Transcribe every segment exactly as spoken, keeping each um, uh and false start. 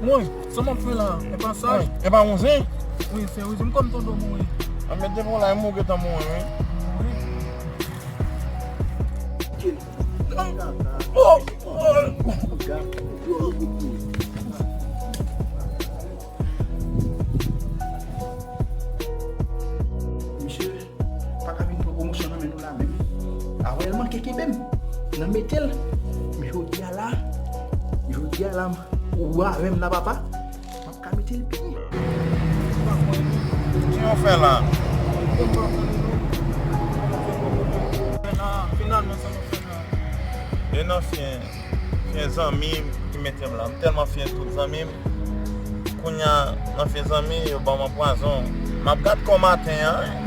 Mwen, sa m ap fè la, e pa saj. E pa yon zen? Wi, se wi, se m kòm tonton mwen. An, met devan la, mwen gentan mwen, wi. Oh, oh. Misye pa ka vin pran pwomosyon nan men nou la menm. Avè l manke kenbe m nan mete l. Men jodi a la, jodi a la, ou avè m la, papa. M ap ka mete l byen. Ki yo fè la? Finalman, sa nou fè la. E nan fyen, fyen zanmi ki mete m la. M tèlman fyen tout zanmi m. Kounye a, nan fyen zanmi, yo ban m pwazon. M ap gad kò maten an.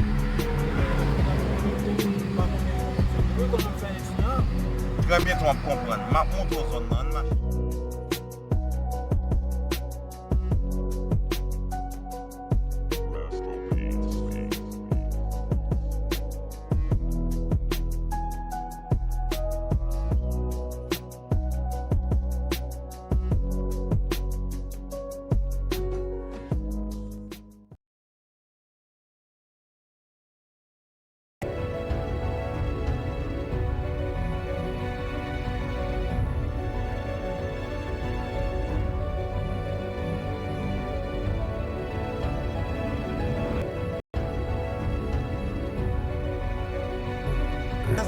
Trè byento w ap konprann. M ap montre w zòn nan. Ann mache.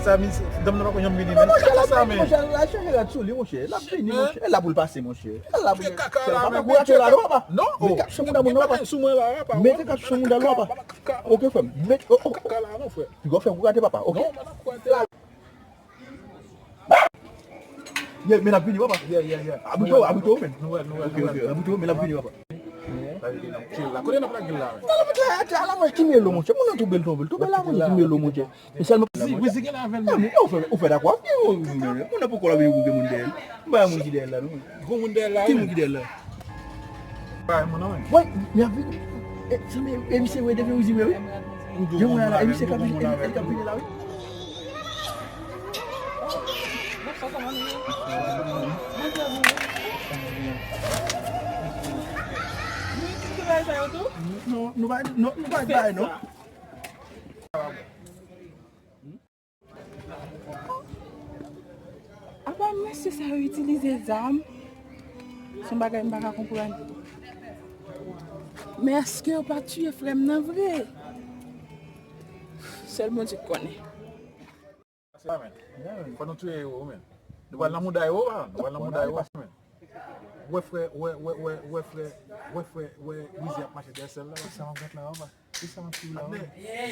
Sa, mis-, dam nan pa konn janm vini, men. Monchè, la, monchè, la chanje rad sou li, monchè. L ap vini, monchè. L la pou l pase, monchè. L la pou l pase. Papa, gwo rad la, non, papa. Non, mete kat sou mouda moun, non, papa. Mete kat sou mouda l, non, papa. Ok, frè m. Met, oh, oh. Piga w fè gwo rate, papa. Ok. Ye, men l ap vini, papa. Ye, ye, ye. Abrite w, abrite w, men. Nou wè l, nou wè l, nou wè l. Abrite w, men l ap vini, papa. Kote n ap lage l la, men? Ala mwen ki melo, monchè. Moun nan tonbe l, tonbe l. Tonbe la, moun ki melo, monchè. E sèlman Wizi, Wizi gen la avè l menm. Ou fè, ou fè dakò. Moun nan poko la vini pou gen moun dèyè l. M pa moun ki dèyè l la, non. Gon moun dèyè l la, wi. Ki moun ki dèyè l la? Bay moun nan, wi. Wi, men ap vini. E, se men, e misye, wi, depi Wizi, wi. Gen moun la, e misye k ap vini, e, e k ap vini la, wi. Non, nou pa, non, nou pa bay, non. Apa mesye sa yo itilize zam? Se yon bagay m pa ka konprann. Men èske yo pa tiye frè m nan vre? Sèl Bondye k konnen. Fò nou touye ewo, men. Nou pral nan mouda ewo, pa? Nou pral nan mouda ewo, men. Wè frè, wè, wè, wè, wè frè, wè frè, wè Wizi ap mache dèyè sèl la. Kisa m ap gad la, papa? Kisa m ap swiv la, papa?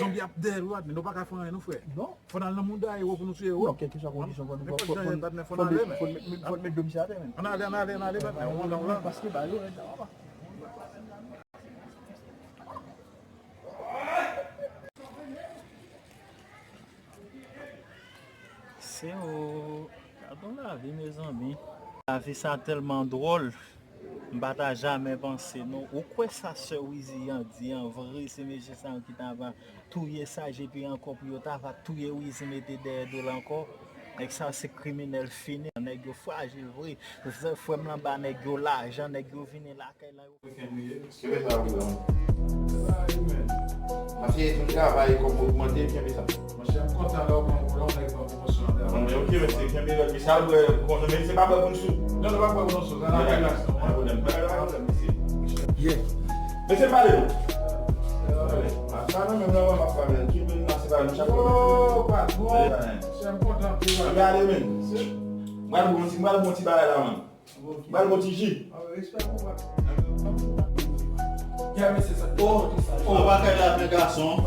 Zonbi ap dèyè l, wi, nou pa ka fè anyen, non, frè. Non. Fò n al nan mouda ewo pou nou touye ewo. Non, kèlkeswa kondisyon, fò nou, fò, fò, fò, fò n met, fò n met, fò n met do misye atè, men. Ann ale, ann ale, ann ale, patnè. Ou la, ou la. Paske ba yo rèd la, papa. Se ou. Gad yon lavi, mezanmi. Lavi sa tèlman dwòl. M pa ta jamè panse, non. Ou kwè sa sè Wizi an di an vre, se mesye sa yo ki ta va touye Saj epi ankò pou yo ta va touye Wizi mete dèyè do l ankò? Nèg sa yo se kriminèl fini. Nèg yo frajil vre. Frè m lan ba nèg yo lajan, nèg yo vini lakay la, yo Kenbe sa, wi, non. Mafya, e tou travay, kòb ogmante, kenbe sa. Monchè, m kontan lè w pran, lè w nèg pran pwomosyon nan travay. Bon, men ok, mesye, kenbe lòt, mesye, al bwè, konnen, men se pa bwè pou n sou. Non, nou pa bwè pou nou sou, sa nan relasyon. Pa gen pwoblèm, pa gen pwoblèm, mesye. Yeah. Mesye, pale, non. Sa nan menm nan, m ap pale. Kenbe nan, se pa nou, chak. Oh, patwon. Monchè, m kontan. Kenbe ale, men. M pral bon ti, m pral bon ti bagay la, man. Ba l bon ti ji. Oh, oh, bagay la, men gason.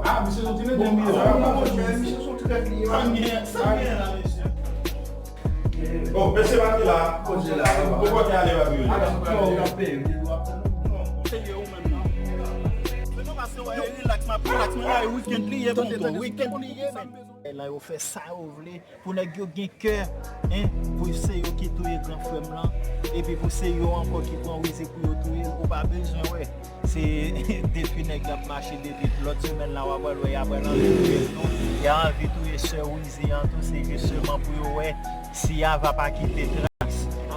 Ah, misye son ti medam, misye son trèt li ye. Sa m gen, sa m gen la, mesye. Bon, mesye pa vin la. Kote la. Ou kote ale, pa vin. Serye ou menm nan. Men nou pase wè, relax, m ap relax, men la, weekend li ye, tonton, weekend li ye, men. La, yo fè sa yo vle. Pou nèg yo gen kè, en, pou se yo ki touye gran frè m lan, epi pou se yo ankò ki pran Wizi pou yo touye l, ou pa bezwen wè. Se depi nèg y ap mache depi lòt semèn la, w ap wè, y ap wè nan rezo, y a anvi touye sè Wizi an tou, se jis sèlman pou yo wè si Ava pa kite tras.